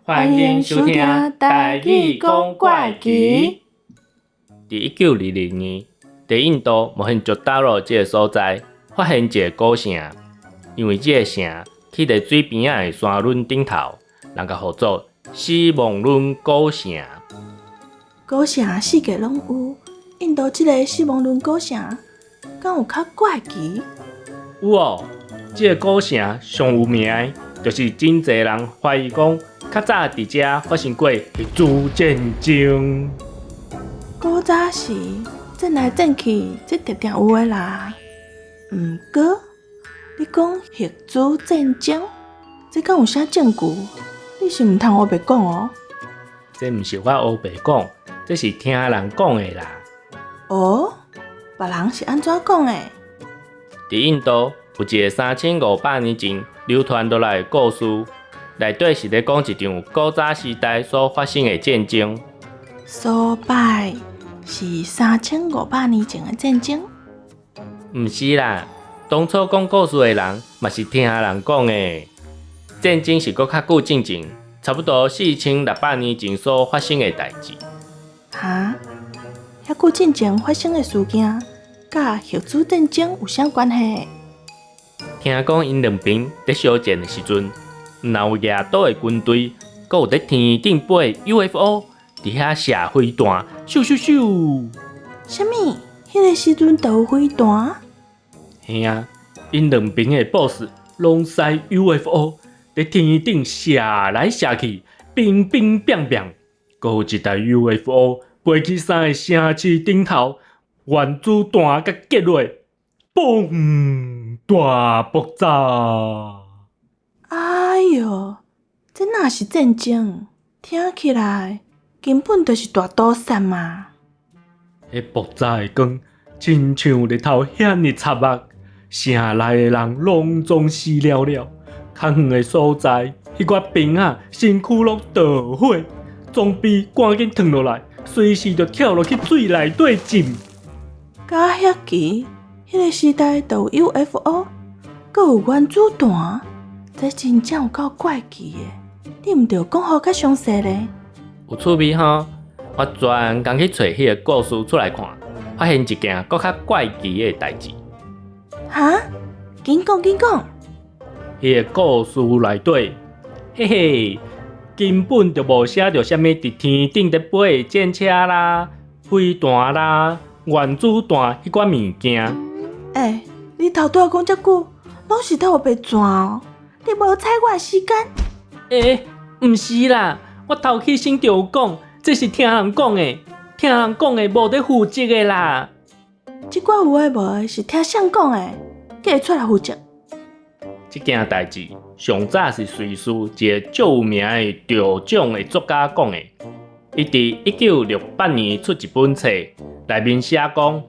歡迎收聽台語講怪奇。佇1922年，佇印度摩亨佐達羅這个所在，發現一个古城。因為這个城起佇水邊仔的山崙頂頭，人共號做死亡輪古城。古城四界攏有，印度這个死亡輪古城，敢有較怪奇？有哦，這个古城上有名的，就是真濟人懷疑講，較早佇遮發生過核子戰爭。古早時戰來戰去，這定定有的啦。毋過，你講核子戰爭，這敢有啥證據？你是毋通烏白講哦。這毋是我烏白講，這是聽人講的啦。哦，別人是按怎講的？佇印度有一个3500年前流傳落來的故事，內底是咧講一場古早時代所發生的戰爭。所擺是3500年前的戰爭？毋是啦，當初講故事的人嘛是聽人講的。戰爭是閣較久進前，差不多4600年前所發生的代誌。哈？遐久進前發生的事件，佮核子戰爭有啥關係？聽講𪜶兩邊佇相戰的時陣，毋但有夜島的軍隊，閣有佇天頂飛的 UFO，佇遐射飛彈，咻咻咻！啥物？彼个時陣就有飛彈？嘿啊，𪜶兩邊的 boss 攏駛 UFO 佇天頂射來射去，乒乒乓乓，閣有一台 UFO 飛去三个城市頂頭，原子彈共擊落，嘣！大爆炸！哎喲，這哪是戰爭？聽起來根本就是大屠殺嘛！彼爆炸的光，親像日頭遐爾插目，城內的人攏總死了了。較遠的所在，彼寡兵仔身軀攏著火，裝備趕緊褪落來，隨時就跳落去水內底浸。敢遐奇，彼个時代就有 UFO，閣有原子彈，這真正有夠怪奇的。你毋著講予較詳細咧？有趣味吼！我專工去揣彼个故事出來看，發現一件閣較怪奇的代誌。哈？緊講緊講！彼个故事內底，嘿嘿，根本就無寫著啥物佇天頂佇飛的戰車啦、飛彈啦、原子彈彼寡物件。欸，你頭拄仔講遮久，攏是佇烏白跩哦！你無采我的時間？欸，毋是啦，我頭起先就有講，這是聽人講的，聽人講的無得負責的啦。這寡有的無的是聽誰講的？計會出來負責？這件代誌上早是瑞士一個足有名的得獎的作家講的。伊佇1968年出一本冊，內面寫講，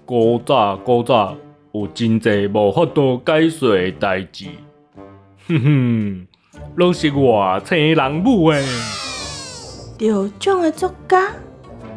古早古早有真濟無法度解釋的代誌，哼哼，攏是外星人舞的。得獎的作家，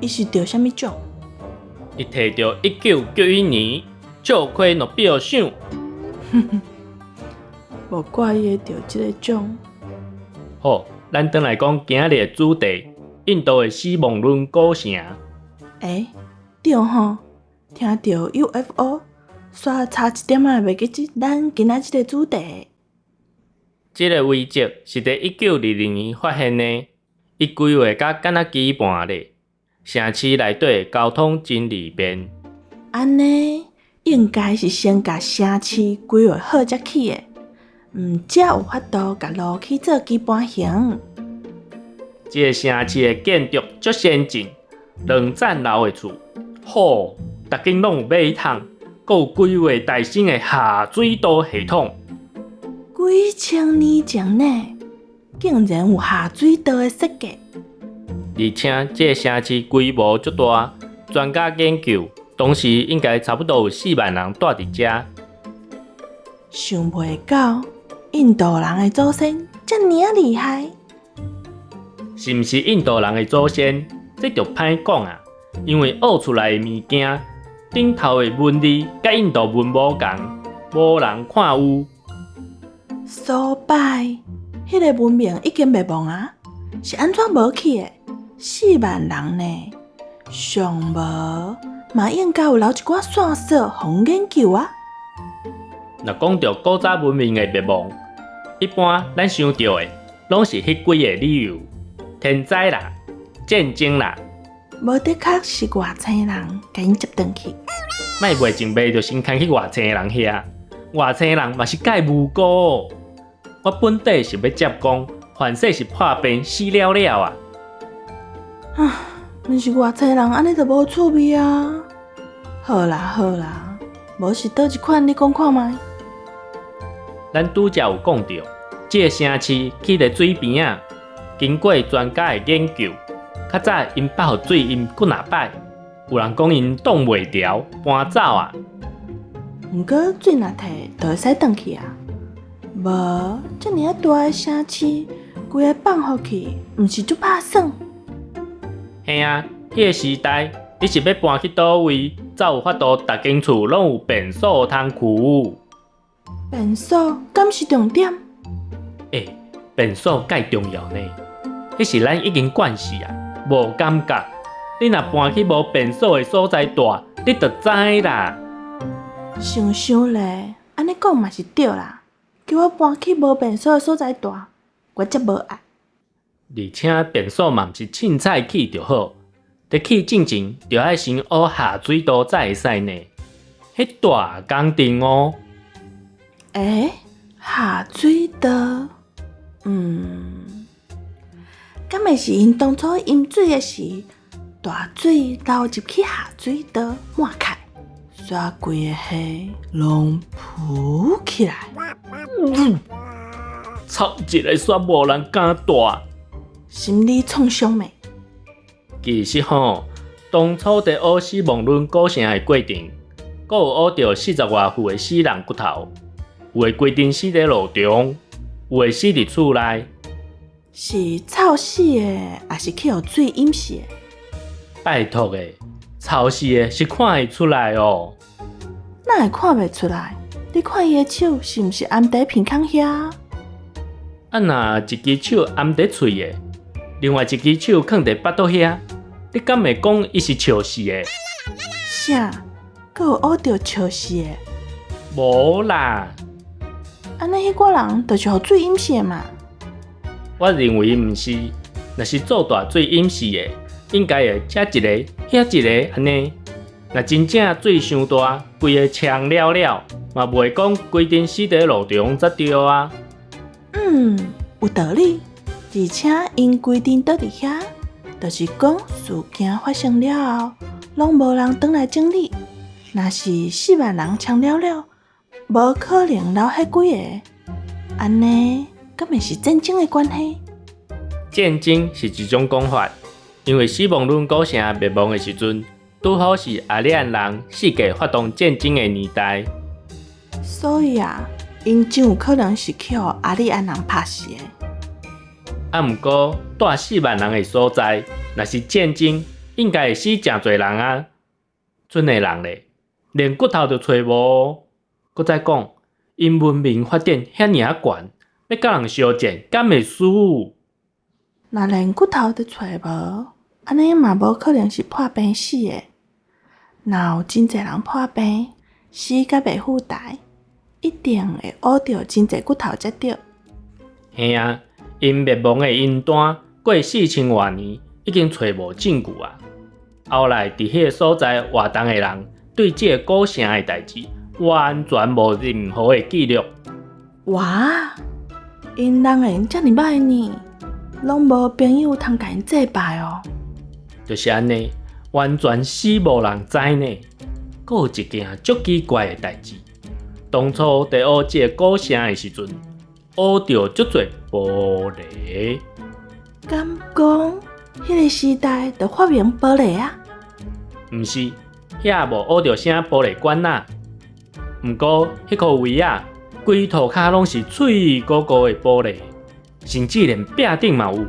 伊是得啥物獎？伊摕著1991年笑虧諾貝爾賞。無怪伊會得這个獎。好，咱轉來講今仔日的主題：印度的死亡輪古城。欸，對吼，聽著 UFO，煞差一點仔袂記得咱今仔這个主題。這个遺跡是佇1922年發現的，伊規劃甲敢若棋盤咧。城市內底交通真利便。按呢，應該是先共城市規劃好才起的，才有法度共路起做棋盤形。這个城市的建築足先進，兩層樓的厝，吼，逐間攏有馬桶，閣有規劃大新的下水道系統。幾千年前呢，竟然有下水道的設計。而且這个城市規模足大，專家研究，當時應該差不多有4萬人蹛佇遮。想袂到印度人的祖先遮爾仔厲害。是毋是印度人的祖先？這就歹講啊，因為挖出來的物件頂頭的紋理佮印度文無仝，無人看有。所擺，彼个文明已經滅亡啊，是按怎無去的？4萬人呢？上無嘛應該有留一寡線索，予阮研究啊。若講著古早文明的滅亡，一般咱想著的攏是彼幾个理由：天災啦、戰爭啦。無的確是外星人共𪜶接轉去。莫袂前袂就先牽去外星人遐，外星人嘛是蓋無辜。我本底是欲接講，凡世是破病死了了啊！啊，毋是外星人按呢就無趣味啊！好啦好啦，無是佗一款，你講看覓？咱拄才有講著，這个城市起佇水邊仔，經過專家的研究，較早𪜶捌予水淹幾若擺，有人講𪜶擋袂牢，搬走啊。毋過水若退，就會使轉去啊。無，遮爾仔大个城市，規个放予去，毋是足拍算？嘿啊，彼个時代，你是欲搬去佗位，才有法度逐間厝攏有便所通去。便所敢是重點？欸，便所蓋重要呢。彼是咱已經慣勢啊，無感覺。你若搬去無便所的所在蹛，你就知啦。想想咧，按呢講嘛是對啦。叫我搬去無便所的所在蹛，我才無愛。而且便所嘛毋是凊彩起就好，佇起進前就愛先挖下水道才會使呢。彼大工程哦。欸，下水道，敢會是𪜶當初淹水的時，大水流入去下水道滿開，煞規個河攏浮起來。插一个煞無人敢蹛。心理創傷沒？其實吼，當初佇挖死亡輪古城的過程，閣有挖著40外副的死人骨頭，有的規陣死佇路中，有的死佇厝內。是臭死的，抑是去予水淹死的？拜託的，臭死的是看會出來哦。哪會看袂出來？你看伊的手是毋是掩佇鼻孔遐？啊，若一支手掩佇喙的，另外一支手囥佇腹肚遐，你敢會講伊是笑死的？啥？閣有挖著笑死的？無啦。按呢，彼寡人就是予水淹死的嘛？我認為毋是，若是做大水淹死的，應該會遮一個、遐一个按呢。若真正水傷大，規个沖了了，嘛袂講規陣死佇路中才對啊。嗯，有道理。而且𪜶規陣倒佇遐，就是講事件發生了後，攏無人轉來整理。若是4萬人沖了了，無可能留彼幾个。按呢，敢會是戰爭的關係？戰爭是一種講法，因為死亡輪古城滅亡的時陣，拄好是阿里安人四界發動戰爭的年代。所以啊，𪜶真有可能是去予阿里安人拍死的。啊，毋過蹛4萬人的所在，若是戰爭，應該會死誠濟人啊。賰的人咧，連骨頭都揣無。閣再講，𪜶文明發展遐爾仔懸，欲佮人相戰，敢會輸？若連骨頭都揣無，按呢嘛無可能是破病死的。若有真濟人破病，死甲袂赴台，一定會挖著真濟骨頭才對。嘿啊，𪜶滅亡的名單過4000外年，已經揣無證據啊。後來佇彼个所在活動的人，對這个古城的代誌完全無任何的記錄。哇！𪜶人緣遮爾歹呢，攏無朋友通共𪜶祭拜哦。就是按呢，完全死無人知呢。閣有一件足奇怪的代誌，當初佇挖這个古城的時陣，挖著足濟玻璃。敢講，彼个時代就發明玻璃啊？毋是，遐無挖著啥玻璃罐仔。毋過，彼箍位仔，規塗跤攏是脆糊糊的玻璃，甚至連壁頂嘛有。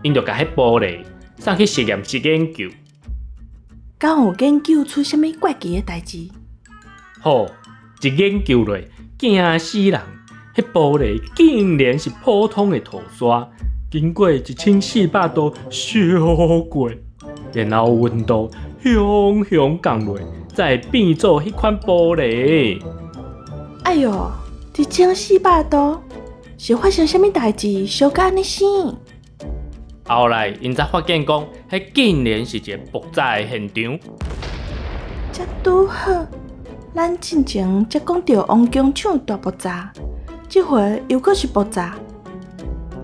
𪜶就共彼玻璃送去實驗室研究。敢有研究出啥物怪奇的代誌？吼，一研究落，驚死人！彼玻璃竟然是普通的塗刷，經過1400度燒過，然後溫度雄雄降落，才會變做彼款玻璃。哎喲，1400度是發生啥物代誌？燒甲按呢生？後來𪜶才發現講，彼竟然是一个爆炸的現場。遮拄好，咱進前才講著王宮廠大爆炸，這回又閣是爆炸。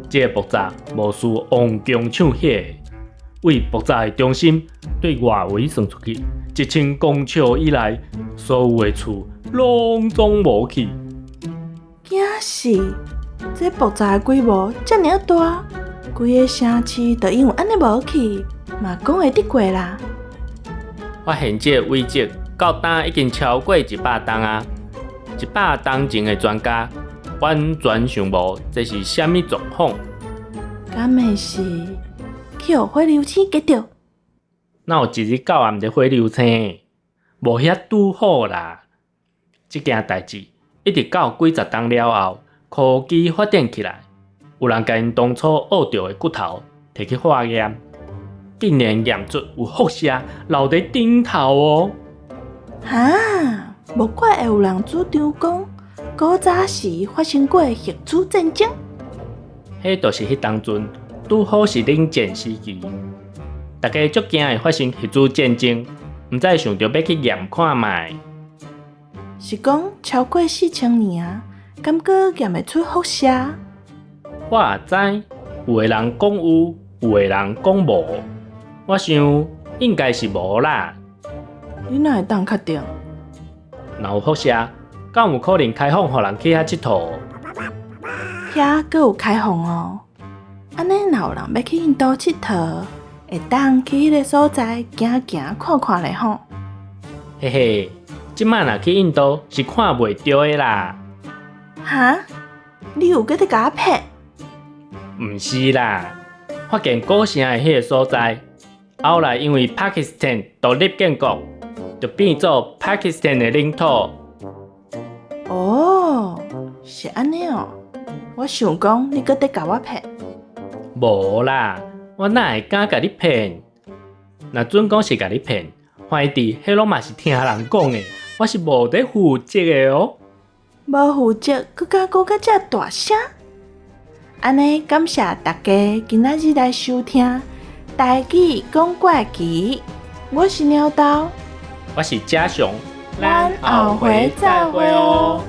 這个爆炸無輸王宮廠彼个，為爆炸的中心對外圍算出去，1000公尺以內，所有的厝攏總無去。驚死！這爆炸的規模遮爾大，規个城市都因為按呢無去，嘛講會得過啦。發現這个遺跡到今已經超過100冬啊！100冬前的專家完全想無這是啥物狀況。敢會是去予火流星擊著？哪有一日到暗佇火流星？無遐拄好啦！這件代誌一直到幾十冬了後，科技發展起來，有人共𪜶當初挖著的骨頭提去化驗，竟然驗出有輻射留佇頂頭哦！哈，無怪會有人主張講，古早時發生過核子戰爭。彼就是彼當陣拄好是冷戰時期，大家足驚會發生核子戰爭，毋知想著欲去驗看覓。是講超過4000年啊，敢閣驗會出輻射？我也知，有的人講有，有的人講無。我想應該是無啦。你哪會當確定？若有輻射，敢有可能開放予人去遐𨑨迌？遐閣有開放哦。按呢，若有人欲去印度𨑨迌，會當去彼个所在行行看看咧吼。嘿嘿，這擺若去印度是看袂著的啦。哈？你又閣佇共我騙？毋是啦，發現古城的彼个所在，後來因為巴基斯坦獨立建國，就變做巴基斯坦的領土。哦，是按呢哦。我想講你閣佇共我騙。無啦，我哪會敢共你騙？若準講是共你騙，反正彼攏嘛是聽人講的，我是無佇負責的哦。無負責，閣敢講甲遮大聲？按呢，感謝大家今仔日來收聽台語講怪奇。我是貓豆，我是嘉雄，咱後回再會哦。